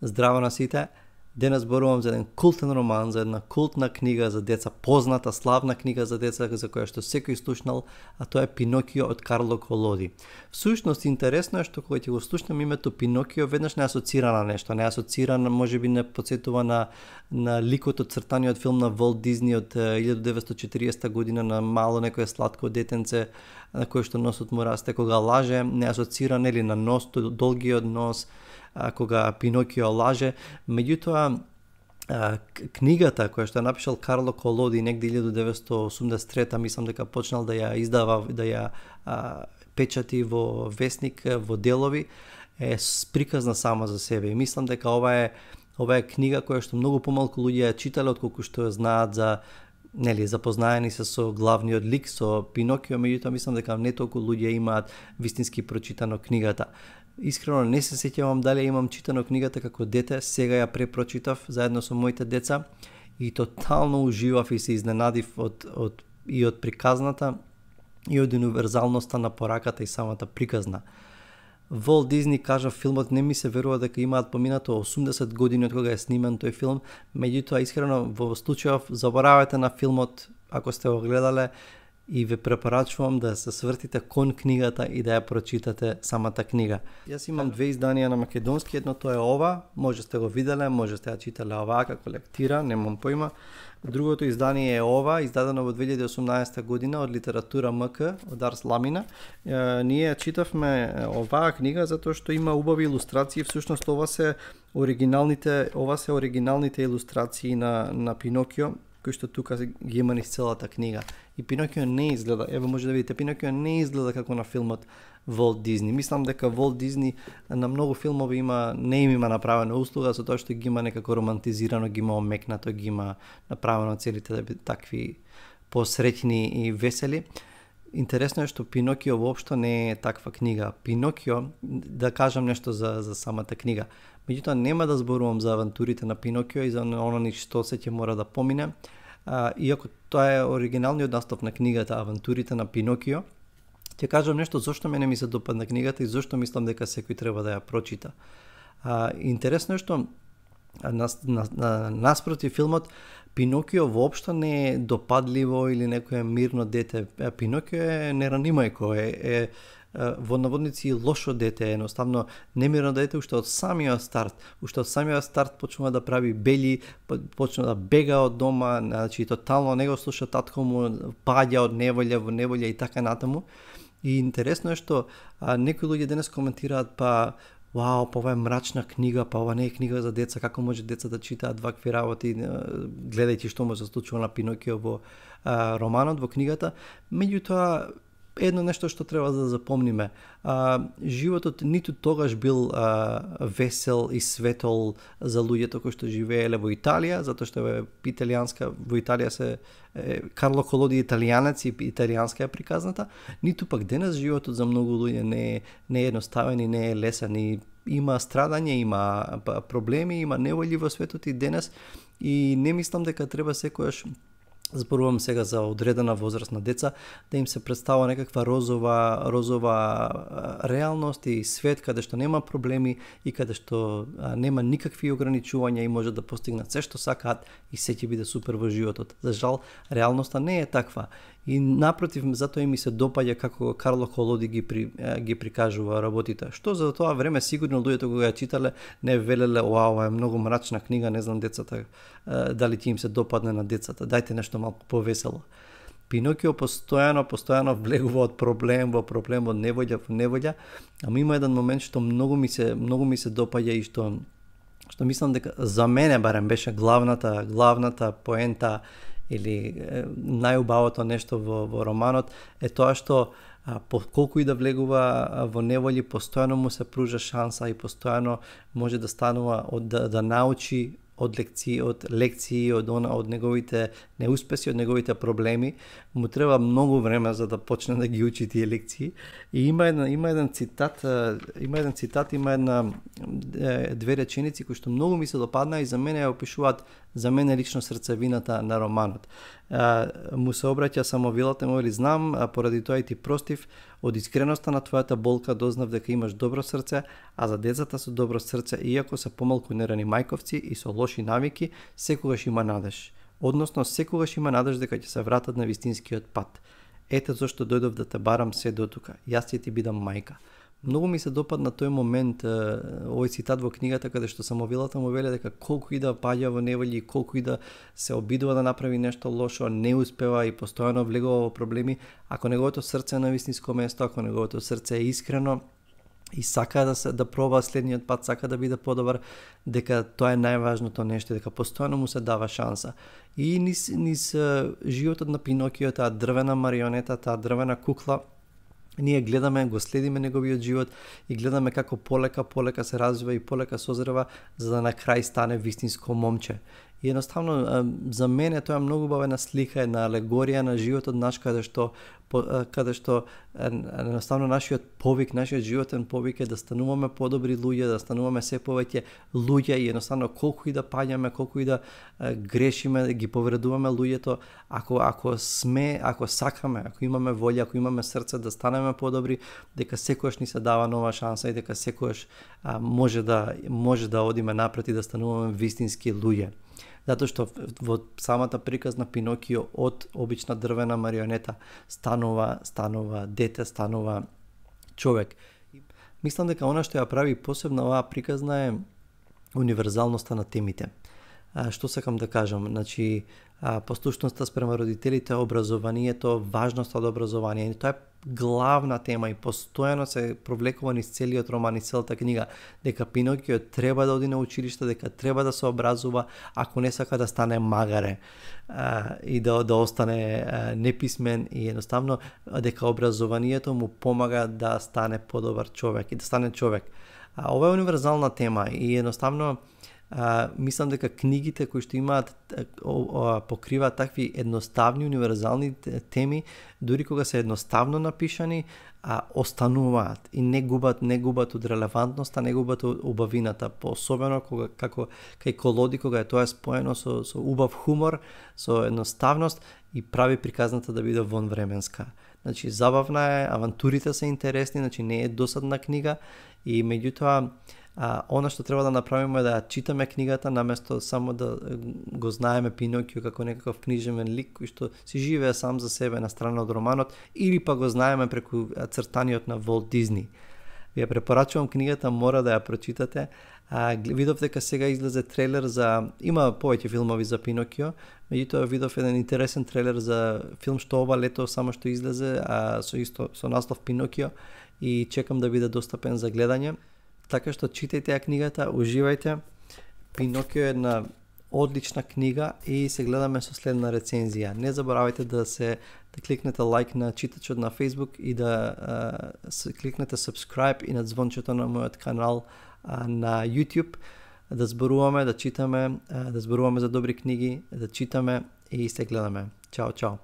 Здраво на сите. Денес зборувам за еден култен роман, за една култна книга за деца, позната, славна книга за деца за која што секој слушнал, а тоа е Пинокио од Карло Колоди. Всушност интересно е што кога ќе го слушнам името Пинокио, веднаш не асоцира на нешто, не асоцира на, можеби не потсетува на ликот од цртаниот филм на Волт Дизни од 1940 година на мало некое сладко детенце на кој што носот му расте кога лаже, не асоцира нели на нос, долгиот нос, кога Пинокио лаже. Меѓутоа, книгата која што е напишал Карло Колоди негде 1983, мислам дека почнал да ја издава, да ја печати во весник во делови, е приказна сама за себе. И мислам дека ова е книга која што многу помалку луѓе ја читале отколку што ја знаат за запознаени се со главниот лик, со Пинокио, меѓутоа мислам дека не толку луѓе имаат вистински прочитано книгата. Искрено не се сеќавам дали имам читано книгата како дете, сега ја препрочитав заедно со моите деца и тотално уживав и се изненадив од приказната и од универзалноста на пораката и самата приказна. Волт Дизни кажа филмот, не ми се верува дека имаат поминато 80 години од кога е снимен тој филм, меѓутоа искрено во случајов заборавајте на филмот ако сте го гледале и ве препорачувам да се свртите кон книгата и да ја прочитате самата книга. Јас имам две изданија на македонски, едното е ова, може сте го виделе, може сте ја читале оваа како лектира, немам појма. Другото издание е ова, издадено во 2018 година од Литература МК, од Арс Ламина. Ние ја читавме оваа книга затоа што има убави илустрации, всушност ова се оригиналните илустрации на Пинокио, кои што тука ги има низ целата книга. И Пинокио не изгледа, еве може да видите, Пинокио не изгледа како на филмот Волт Дизни. Мислам дека Волт Дизни на многу филмови не им има направена услуга, за тоа што ги има некако романтизирано, ги има омекнато, ги има направено целите да бидат такви посреќни и весели. Интересно е што Пинокио воопшто не е таква книга. Пинокио, да кажам нешто за самата книга. Меѓутоа нема да зборувам за авантурите на Пинокио и за оно што се ќе мора да помине. Иако тоа е оригиналниот настав на книгата Авантурите на Пинокио, ќе кажам нешто зошто мене ми се допадна книгата и зошто мислам дека секој треба да ја прочита. Интересно е што наспроти филмот Пинокио воопшто не е допадливо или некое мирно дете. Пинокио е неранимајко, во наводници лошо дете, едноставно немирно дете уште од самиот старт почнува да прави бели, почнува да бега од дома, значи тотално не го слуша татко му, паѓа од неволја во неволја и така натаму. И интересно е што некои луѓе денес коментираат вау, ова е мрачна книга, ова не е книга за деца, како може деца да читаат вакви работи, гледајќи што му се случува на Пинокио во романот, во книгата. Меѓутоа, едно нешто што треба да запомниме. Животот ниту тогаш бил весел и светол за луѓето кои што живееле во Италија, затоа што е италијанска, во Италија се Карло Колоди италијанец и италијанска е приказната, ниту пак денес животот за многу луѓе не е едноставен и не е лесен и има страдање, има проблеми, има неволји во светот и денес и не мислам дека треба секојаш, зборувам сега за одредена возраст на деца, да им се представува некаква розова реалност и свет каде што нема проблеми и каде што нема никакви ограничувања и може да постигнат се што сакаат и се ќе биде супер во животот. За жал, реалноста не е таква. И напротив, затоа и ми се допаѓа како Карло Колоди ги прикажува работите. Што за тоа време сигурно луѓето кога ја читале не велеле, ова е многу мрачна книга, не знам децата дали ќе им се допадне на децата. Дајте нешто малку повесело. Пинокио постојано влегува од проблем во проблем, од неволја во неволја, ама има еден момент што многу ми се допаѓа и што мислам дека за мене барем беше главната поента или најубавото нешто во романот е тоа што колку и да влегува во неволји, постојано му се пружа шанса и постојано може да станува да научи од лекции, од неговите неуспеси, од неговите проблеми. Му треба многу време за да почне да ги учи тие лекции. И има еден цитат, две реченици кои што многу ми се допадна и за мене ја опишуваат за мене лично срцевината на романот. Му се обраќа само вилата му, вели знам, поради тоа и ти простив, од искреноста на твојата болка дознав дека имаш добро срце, а за децата со добро срце, иако се помалку нерани мајковци и со лоши навики, секогаш има надеж. Односно, секогаш има надеж дека ќе се вратат на вистинскиот пат. Ете зашто дојдов да те барам се дотука. Јас ќе ти бидам мајка. Многу ми се допадна тој момент, овој цитат во книгата, каде што самовилата му веле дека колку и да паѓа во неволји, колку и да се обидува да направи нешто лошо, не успева и постојано влегува во проблеми, ако неговото срце е на вистинско место, ако неговото срце е искрено и сака да проба следниот пат, сака да биде подобар, дека тоа е најважното нешто, дека постојано му се дава шанса. И низ животот на Пинокио, таа дрвена марионета, таа дрвена кукла, ние гледаме, го следиме неговиот живот и гледаме како полека се развива и полека созрева, за да на крај стане вистинско момче. И едноставно, за мене тоа е многу убавена слика, една алегорија на животот наш, каде што едноставно нашиот повик, нашиот животен повик е да стануваме подобри луѓе, да стануваме се повеќе луѓе и едноставно колку и да паѓаме, колку и да грешиме, да ги повредуваме луѓето, ако сакаме, ако имаме волја, ако имаме срце да станеме подобри, дека секогаш ни се дава нова шанса и дека секогаш може да одиме напред и да стануваме вистински луѓе. Затоа што во самата приказ на Пинокио од обична дрвена марионета станува дете, станува човек. Мислам дека она што ја прави посебна оваа приказна е универзалноста на темите. Што сакам да кажам? Значи, послушноста спрема родителите, образованието, важноста од образование. Тоа е главна тема и постојано се провлекува низ целиот роман и целата книга, дека Пинокио треба да оди на училиште, дека треба да се образува, ако не сака да стане магаре и да остане неписмен и едноставно дека образованието му помага да стане подобар човек и да стане човек. Ова е универзална тема и едноставно мислам дека книгите кои што имаат покриваат такви едноставни универзални теми, дури кога се едноставно напишани, остануваат и не губат од релевантноста, не губат од убавината, особено како кај Колоди, кога е тоа споено со убав хумор, со едноставност и прави приказната да биде вонвременска. Значи забавна е, авантурите се интересни, значи не е досадна книга и меѓутоа она што треба да направиме е да ја читаме книгата наместо само да го знаеме Пинокио како некаков книжевен лик кој што си живее сам за себе на страна од романот или па го знаеме преку цртаниот на Волт Дизни. Ви ја препорачувам книгата, мора да ја прочитате. Видов дека сега излезе трейлер има повеќе филмови за Пинокио, меѓутоа видов еден интересен трейлер за филм што ова лето само што излезе, со наслов Пинокио и чекам да биде достапен за гледање. Така што читајте ја книгата, уживајте. Пинокио е една одлична книга и се гледаме со следна рецензија. Не заборавајте да кликнете лайк на читачот на Facebook и да кликнете subscribe и на звончето на мојот канал на YouTube, да зборуваме, да читаме, да зборуваме за добри книги, да читаме и се гледаме. Чао, чао.